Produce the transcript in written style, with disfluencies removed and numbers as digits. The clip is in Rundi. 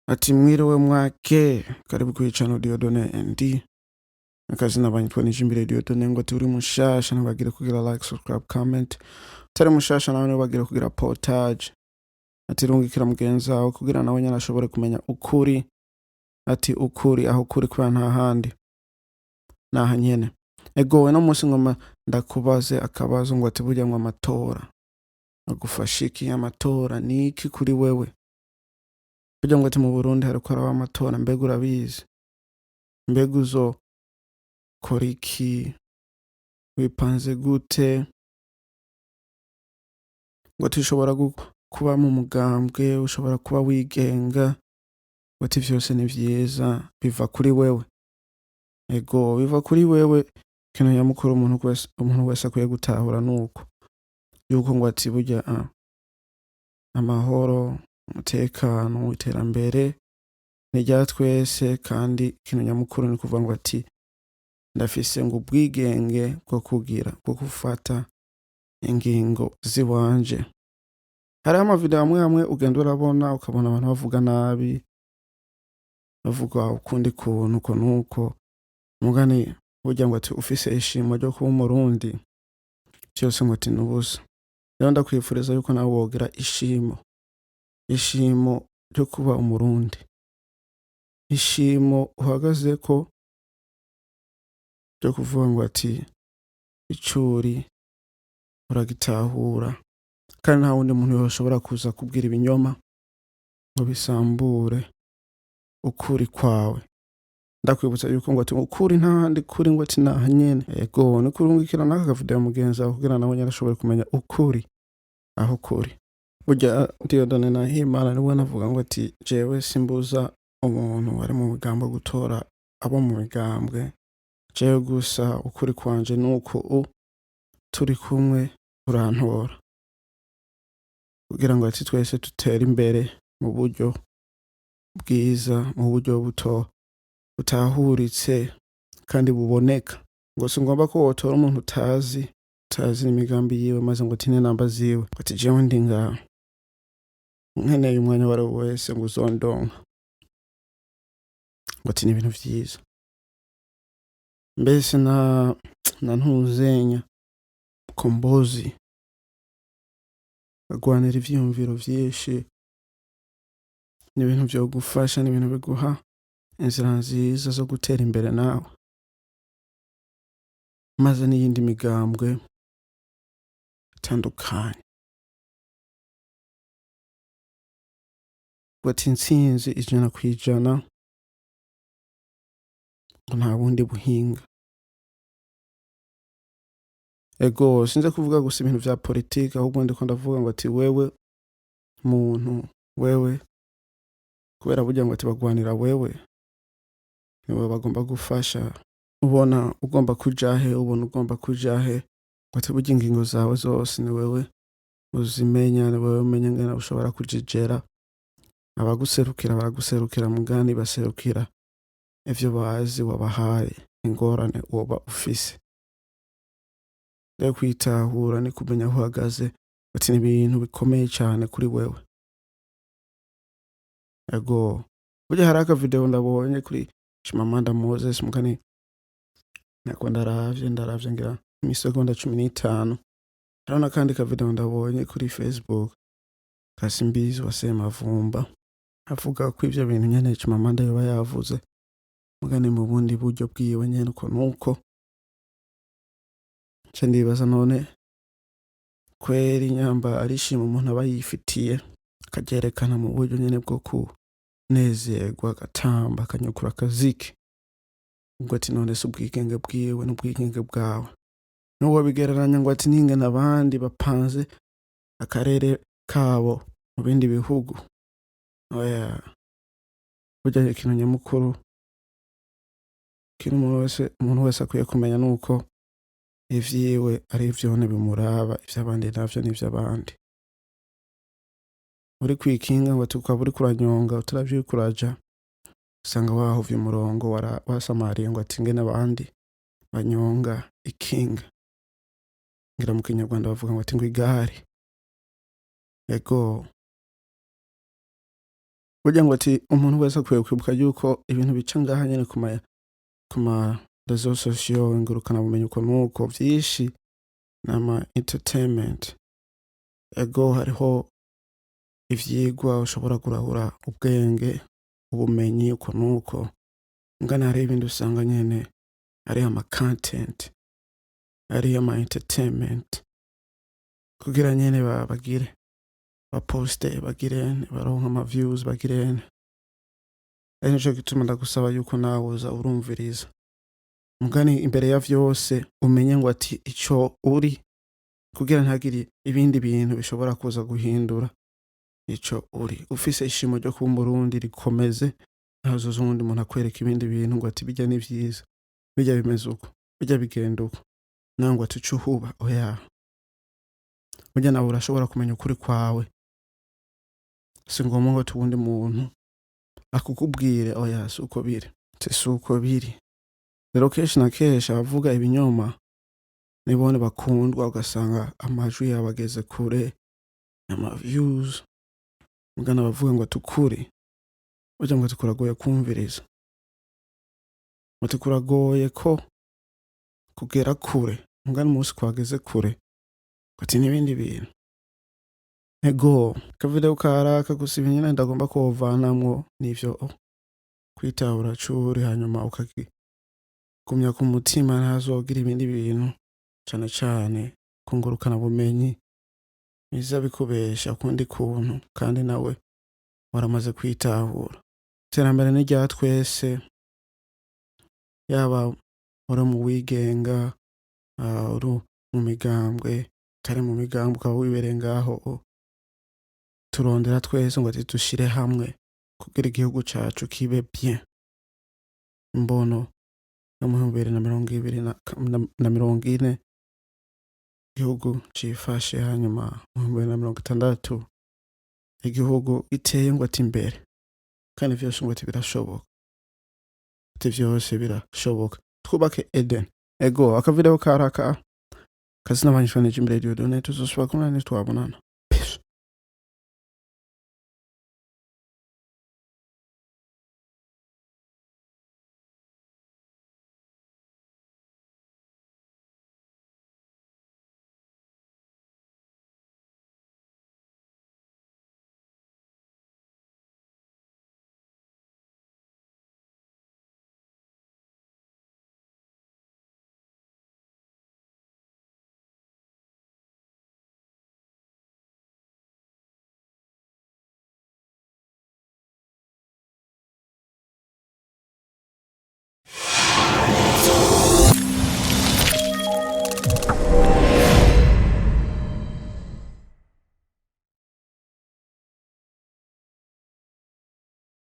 Ati mwiriwe mwake, karibu kuri channel Dieudonne ND. Akazina banyitwa Nijimbere Dieudonne. Ngo ati uri mushasha, ntibagire kugira like, subscribe, comment. Utari mushasha nawe ntibagire kugira partage. Ati rungikira mugenzi wawe kugira nawe nyene ashobore kumenya ukuri. Ati ukuri aho kuri, kubera nta handi, naha nyene. Ego, no munsi ngoma ndakubaze akabazo, ngo ati burya ngo amatora agufasha iki? Amatora ni iki kuri wewe? Burya ngo ati mu Burundi hariko haraba amatora, mbega urabizi? Mbega uzokora iki? Wipanze gute? Ngo ati ushobora kuba mu mugambwe, ushobora kuba wigenga, ngo ati vyose ni vyiza, biva kuri wewe. Ego, biva kuri wewe. Ikintu nyamukuru umuntu wese akwiye gutahura nuko yuko ngo ati burya amahoro, umutekano, iterambere ni rya twese. Kandi ikintu nyamukuru ni kuvuga ngo ati ndafise ngo ubwigenge bwo kugira, bwo gufata ingingo ziwanje. Hariho amavideo amwe amwe ugenda urabona, ukabona abantu bavuga nabi, bavuga ukundi kuntu, uko nuko mugani. Burya ngo ati ufise ishimo ryo kuba Umurundi, vyose ngo ati nubusa. Rero ndakwifuriza yuko nawe wogira ishimo ryo kuba Umurundi, ishimo uhagazeko ryo kuvuga ngo ati icuri uragitahura, kandi nta wundi muntu yoshobora kuza kubwira ibinyoma ngo bisambure ukuri kwawe. Ndakwibutsa yuko ngo ati ukuri nta handi kuri, ngo ati naha nyene. Ego, ni kurungikira n'aka kavideo mugenzi wawe kugira nawe nyene ashobore kumenya ukuri aho kuri. Burya Dieudonne Nahimana niwe navuga ngo ati jewe simbuza umuntu ari mu migambwe gutora abo mu migambwe, jewe gusa ukuri kwanje nuko turi kumwe urantora kugira ngo ati twese dutere imbere mu buryo bwiza, mu buryo buto butahuritse kandi buboneka. Ngo singomba ko wotora umuntu utazi imigambi yiwe, maze ngo utine namba ziwe. Ngo ati jewe ndi ngaho, nkeneye umwanya uwo ari wo wese ngo uzondonka. Ngo ati ni ibintu vyiza mbese na ntuzenya Kombozi agwanira ivyiyumviro vyinshi, ni ibintu vyogufasha, ni ibintu biguha inzira nziza zo gutera imbere nawe, maze n'iyindi migambwe itandukanye. Ngo ati intsinzi 100%, ngo nta bundi buhinga. Ego, sinze kuvuga gusa ibintu vya politike, ahubwo ndiko ndavuga ngo ati wewe muntu, wewe, kubera burya ngo ati bagwanira wewe, niwe bagomba gufasha. Ubona ugomba kujahe? Ubona ugomba kujahe? Ngo ati burya ingingo zawe zose ni wewe uzimenya, ni wewe umenya ingene ushobora kujijera. Abaguserukira baraguserukira, mugani baserukira ivyo bazi wabahaye. Ingorane woba ufise rero kwitahura ni kumenya aho uhagaze, ati ni ibintu bikomeye cane kuri wewe. Ego, burya hari akavideo ndabonye kuri Chimamanda Moses, mugani nako ndaravye ngira imisegonda 15. Hariho n'akandi kavideo ndabonye kuri Facebook ka Simbizi wa Semavumba, avuga ko ivyo bintu nyene Chimamanda yoba yavuze, mugani mu bundi buryo bwiwe nyene, uko nuko. Nca ndibaza, none kweri nyamba arishima umuntu aba yifitiye, akaryerekana mu buryo nyene bwo kunezerwa, agatamba, akanyukura akaziki, ubwo ati none se ubwigenge bwiwe n'ubwigenge bwawe nuwo bigereranya? Ngo ati n'ingene abandi bapanze akarere kabo mu bindi bihugu. Oya, burya ikintu nyamukuru, ikintu umuntu wese akwiye kumenya nuko ivyiwe ari ivyone bimuraba, ivy'abandi navyo n'ivy'abandi. Uri kwikinga, ngo ati ukaba uriko uranyonga utaravye uriko uraja, usanga wahovye umurongo, wasamariye. Ngo ati ingene abandi banyonga ikinga, ngira mu Kinyarwanda bavuga ngo ati ngo igare. Ego. Burya ngo ati umuntu wese akwiye kwibuka yuko ibintu bica ngaha nyene ku ma réseaux sociaux, ingurukana bumenyi, uko nuko vyinshi nama entertainment. Ego, hariho ivyigwa ushobora kurahura ubwenge, ubumenyi, uko nuko ngana. Hariho ibindi usanga nyene ari ama content, ari ama entertainment, kugira nyene bagire baposte, bagire baronke ama views, bagire. Ari nico gituma ndagusaba yuko nawe uza urumviriza mugani. Imbere ya vyose umenye ngo ati ico uri, kugira ntagire ibindi bintu bishobora kuza guhindura ico uri. Ufise ishimo ryo kuba Umurundi, rikomeze. Ntazoza uwundi muntu akwereka ibindi bintu ngo ati bijya ni vyiza, bijya bimeze uko, bijya bigenda uko, nawe ngo ati uce uhuba. Oya, burya nawe urashobora kumenya ukuri kwawe. Si ngombwa ngo ati uwundi muntu akukubwire. Oya, si uko biri, si uko biri. Rero kenshi na kenshi abavuga ibinyoma nibone bakundwa, ugasanga amajwi yabo ageze kure, ama views. Mugana abavuga ngo tukuri, burya ngo tukuragoye kumviriza, ngo tukuragoye ko kugera kure. Mugana umunsi kwageze kure, ngo ati n'ibindi bintu. Ego, akavideo karaka gusa. Ibintu nyene ndagomba kovanamwo nivyo kwitahura curi, hanyuma ukagumya ku mutima, ntazogira ibindi bintu, cane cane kungurukana bumenyi, biza bikubesha ukundi kuntu kandi nawe waramaze kwitahura. Iterambere ni rya twese, yaba uri mu wigenga, uri mu migambwe, utari mu migambwe, ukaba wibereye ngaho. Turondera twese ngo dushire hamwe kugira igihugu cacu kibe bien. Imbono yo mu 2040 igihugu cifashe, hanyuma mu 2060 igihugu giteye ngo ati imbere. Kandi vyose ngo ati birashoboka, ati vyose birashoboka, twubake Eden. Ego, akavideo karaka. Kazina banyishwa n'ijimbere Dieudonné. Tuzosubira kumwe, ntitwabonana.